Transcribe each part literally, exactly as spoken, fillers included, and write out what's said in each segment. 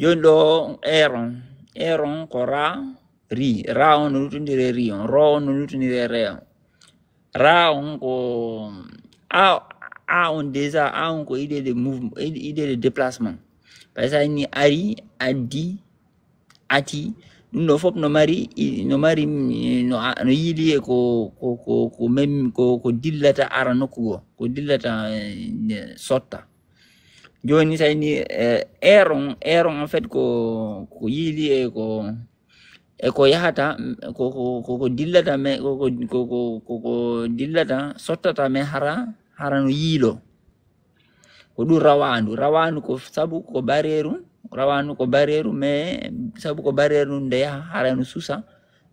Jooni ɗo, eron eron ko ra ri ra on no lutondire ri on ro on no lutondire re on. Ra on ko a a on déjà a on ko idée de mouvement, idée de déplacement. Par exemple ni ari, addi, ati, ɗum ɗo fof no mari, no mari no yiili e ko ko ko ko même ko ko dillata ara nokku goo, ko dillata sotta. Jooni so ni eron eron en fait ko ko yiili e ko e ko yahata ko ko ko dillata mais ko ko ko ko dillata sottata mais hara hara no yiilo. Ko ɗum rawaandu. Rawaandu ko sabu ko bareeru, rawaandu ko bareeru, mais sabu ko bareeru nde yaha hara no susa,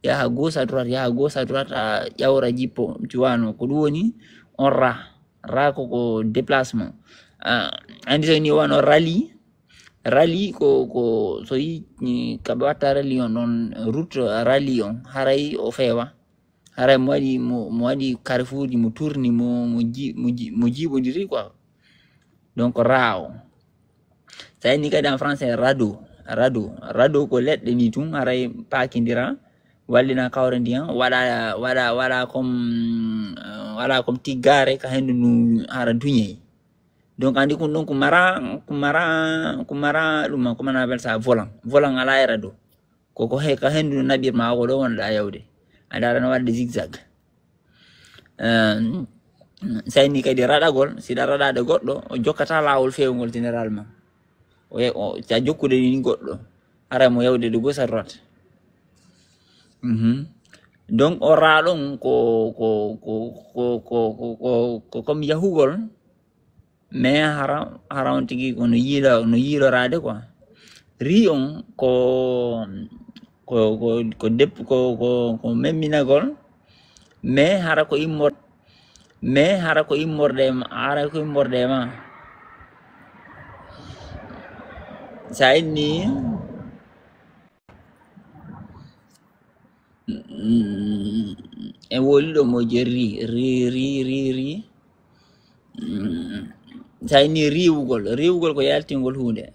yaha gauche à droite, yaha gauche à droite, a ƴawra jippo, tu vois, no ko ɗum woni on ra. Ra ko ko déplacement. Ah, andi so ni wano rali, rali ko ko so yi kaɓe watta rali on ɗon route rali on haray o feewa. Haray mo waɗi mo mo waɗi carrefourji mo tourni mo mo ji mo ji mo jiiɓodiri quoi. Donc rawo. Sa inni kadi en français rado, rado, rado ko leɗɗe ni tun haray pakindira wallina kawre ndiyan waɗa waɗa waɗa comme waɗa comme tiggare ka hendu ndu hara duñey. Donc andi kun ɗon ko mara ko mara ko mara ɗum ko mana bel sa volant volant ala e rado. Koko he ka hendu naɓirma ko ɗo wonɗa yawde. A ndara no waɗde zigzag. Sayni kadi raɗagol, siɗa raɗade goɗɗo o jokkata lawol fewgol généralement. O sa jokkude ni goɗɗo hara mo yawde de gauche à droite. Donc o raɗon ko ko ko ko ko ko ko comme yahugol. Mais hara hara on tigi ko no yiilo no yiiloraade quoi. Ri on ko ko ko ko dep ko ko ko memminagol. Mais hara ko immor mais hara ko immorde ma hara ko immorde ma. Sa inni en woli ɗo mo je ri ri ri ri ri. Sa inni riwugol riwugol ko yaltingol hunde.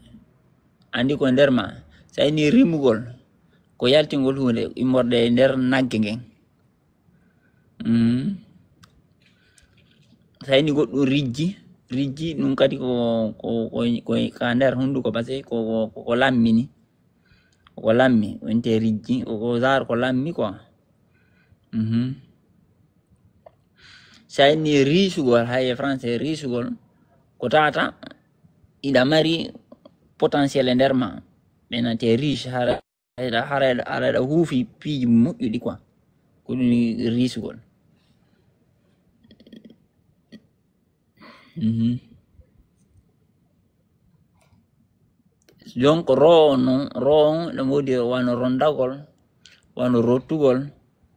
Andi ko nder ma. Sa inni rimugol ko yaltingol hunde immorde e nder nagge ngen. Sa inni goɗɗum rijji rijji ɗum kadi ko ko ko ka nder hunduko parce que ko ko lammini. Ko lammi wonte rijji ko ko zar ko lammi quoi. Mhm. Sa inni risugol hay e français risugol ko tata iɗa mari potentiel e nder ma. Ɓe nate riche hara hara hara huufi piiji moƴƴuɗi quoi. Ko ɗum risugol. Mhm. Donc ro on noon ro on ɗo woodi wano rondagol wano rottugol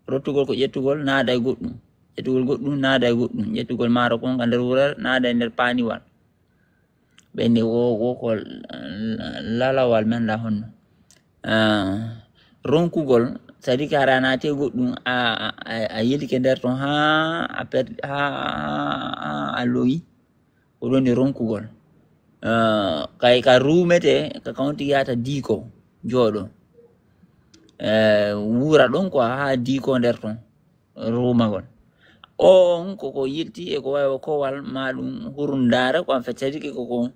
rottugol ko ƴettugol naada e goɗɗum ƴettugol goɗɗum naada e goɗɗum ƴettugol maaro kon ka nder wural naada e nder paaniwal. Ɓe nde wo wo ko lalawal men la honno. Ronkugol c'est à dire que hara naate goɗɗum a a- a- a yilike nder ton ha a per ha ha- ha- a lowi. Ko ɗon e ronkugol. Eh, kay ka rumete ka kawti yata diiko jooɗo. Eh, wura ɗon ko ha diiko nder ton rumagol. O on koko yilti e ko wawi kowal ma ɗum hurundare ko en fait c'est à dire que koko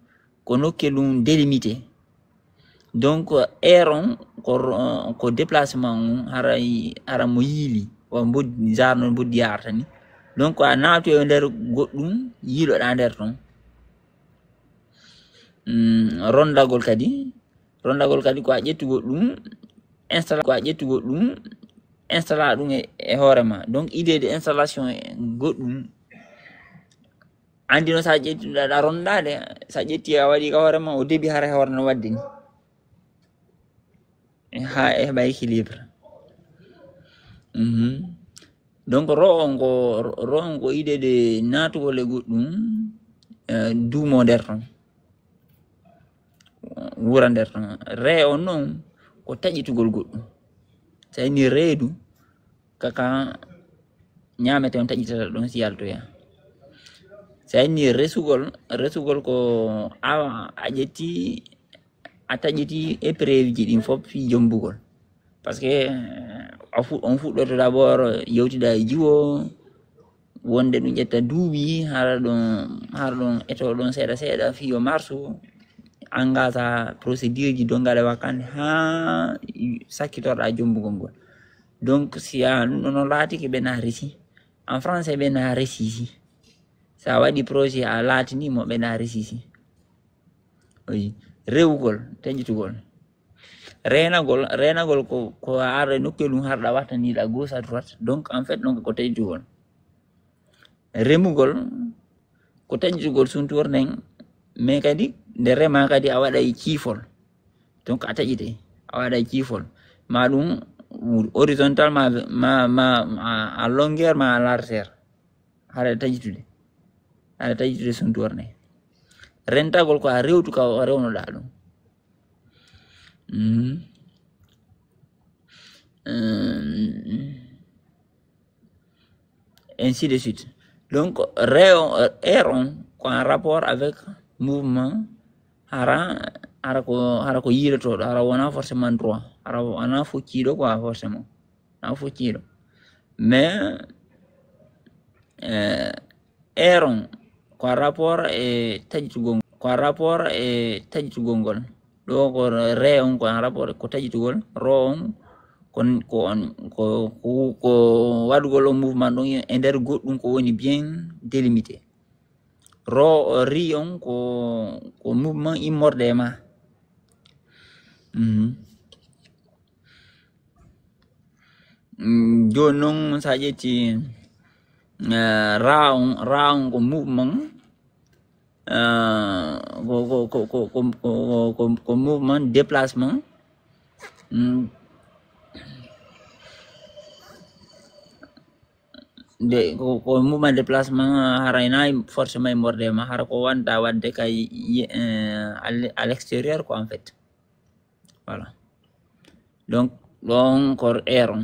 ko nokke ɗum délimité. Donc eron ko ko déplacement on haray hara mo yiili wa mboddi genre no mboddi yarata ni. Donc a naatu e nder goɗɗum yiiloɗa nder ton. Mm, rondagol kadi rondagol kadi ko a ƴettugol ɗum installa ko a ƴettugol ɗum installa ɗum e, e hoore ma. Donc idée de installation e goɗɗum andi no sa ƴetti ɗa ronɗade sa ƴetti a waɗi ka hoore ma o debi hara hoore no wadde ni. Ha e heɓa équilibre. Mhm. Donc ro on ko ro on ko idée de natugol e goɗɗum eh, duumo nder ton wura nder ton re on noon ko taƴitugol goɗɗum. Sa ini reedu kaka ñaamete on taƴitata ɗon si yaltoya. Sa inni resugol resugol ko a a ƴetti a taƴiti épreuve ji ɗin fof fii jombugol. Parce que a fu on fuɗɗoto d'abord yewtida e jiwo, wonde ɗum ƴetta duuɓi hara ɗum hara ɗum eto ɗon seeɗa seeɗa fii yo marsu, engagea procédure ji dongale wakkande haa sakkitorɗa jombugol ngol. Donc si a ɗum ɗon laatike ɓe na resi en français ɓe na resisi. Sa waɗi projet a laatini mo ɓe na resisi. Oui. Rewugol, taƴitugol. Renagol renagol ko ko arde nokkel ɗum harɗa wattaniɗa gauche à droite, donc en fait donc ko taƴitugol. Remugol ko taƴitugol suntuwor nden, mais kadi nde rema kadi a waɗa e ciifol. Donc a taƴite a waɗa e ciifol ma ɗum horizontal ma ma ma a longueur ma a largeur. Haɗa taƴitude haɗa taƴitude suntuwor nden. Rentagol ko a rewtu ka o rewnoɗa ɗum. Mhm. Euh, ainsi de suite. Donc re on er on ko en rapport avec mouvement hara hara ko hara ko yiilotoɗo hara wona forcément droit hara wona focciɗo quoi forcément na focciɗo mais euh, er on ko rapport e taƴitugol ko rapport e taƴitugol ngol. Ɗo ko re on ko en rapport ko taƴitugol ro on ko ko on ko ko ko waɗugol on mouvement ɗum e nder goɗɗum ko woni bien délimité. Ro ri on ko ko mouvement immorde e ma. Mhm. Mm, jooni noon so a ƴetti eh, ra on ra on ko mouvement eh, ko ko ko ko ko ko ko ko mouvement déplacement. Mm. De ko ko mouvement déplacement hara ina forcément e morde ma hara ko wanta wadde kay eh, à l'extérieur quoi en fait. Voilà. Donc ɗon ko er on.